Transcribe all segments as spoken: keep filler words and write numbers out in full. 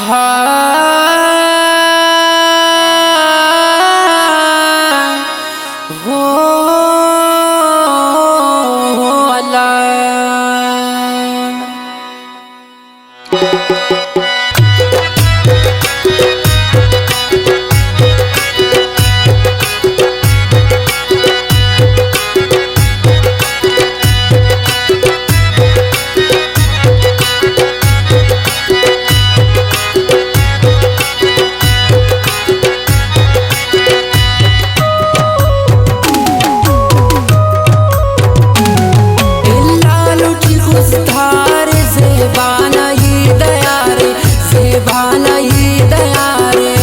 ہا، ہو، ہو، اللہ۔ ہلانٹ خضدار زیبان عید آرے، زیبان عید آرے۔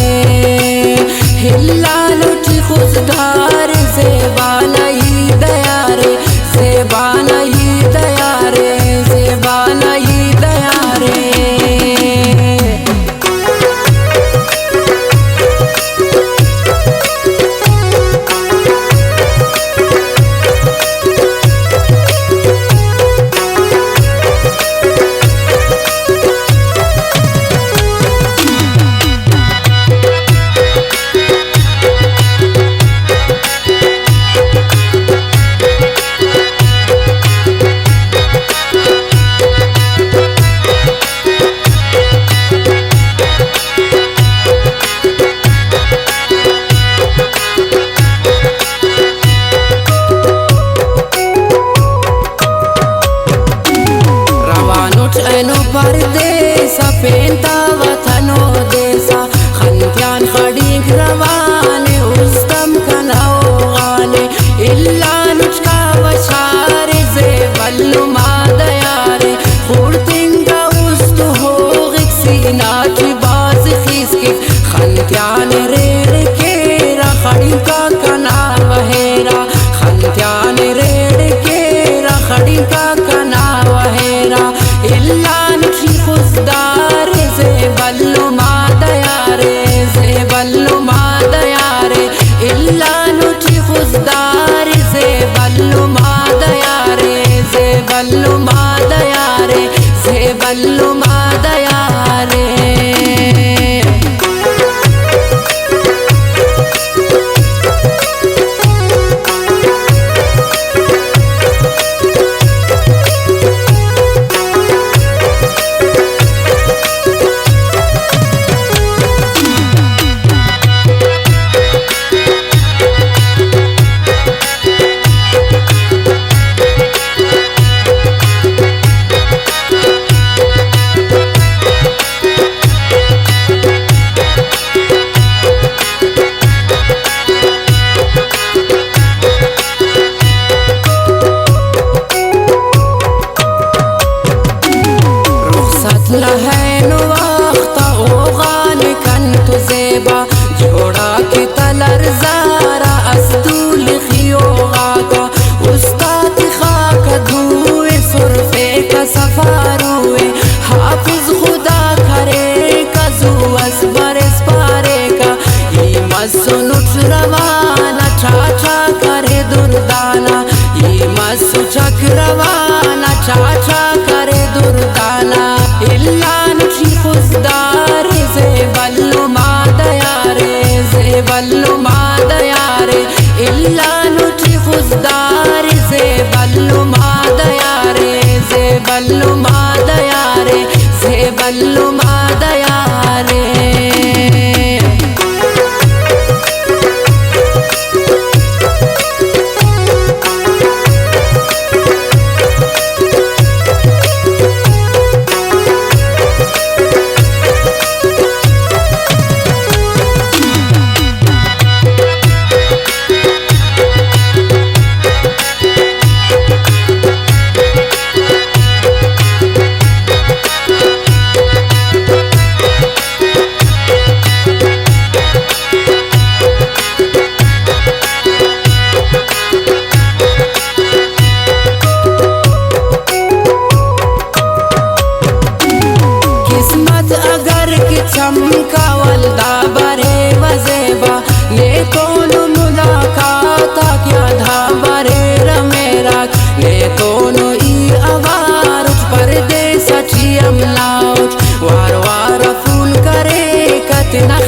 ہلانٹ خضدار زیبان عید آرے، زیبان عید آرے، زیبان عید آرے۔ روانٹ اینو پردیس آ، پین تا وطن و دیس آ، خن تیان خڑینک روان ءِ، است ہم کنا اوغان ءِ۔ الانٹ کاوہ شار ءِ، زیب الما دیار ءِ، خوڑتنگا است ہوغک سینہ ٹی بھاز خیسکک۔ خن تیان ریڑ کیرہ خڑینکا کنا وہیرا، خن تیان ریڑ کیرہ خڑینکا کنا وہیرا۔ الانٹ خضدار زیب الما دیار ءِ، زیب الما دیار ءِ۔ الانٹ خضدار زیب الما دیار ءِ، زیب الما دیار ءِ، زیب الما دیار ءِ۔ رخصت نا اینو وخت آ اوغان کنتو زیبا، جوڑا کہ تلر زارا اس تولخی اوغاکا۔ استاد خاکہ دوئے سرفیکہ صفا روئے، حافظ خدا کریکہ زو اس بریس پاریکہ۔ ای مسنٹ روانہ چاچا کرے دردانہ، ای مسٹ چک روانہ چاچا کرے دردانہ۔ الانٹ خضدار زیب الما دیار ءِ، زیب الما دیار ءِ۔ الانٹ خضدار زیب الما دیار ءِ، زیب الما دیار ءِ، زیب الما دیار ءِ۔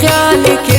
خیال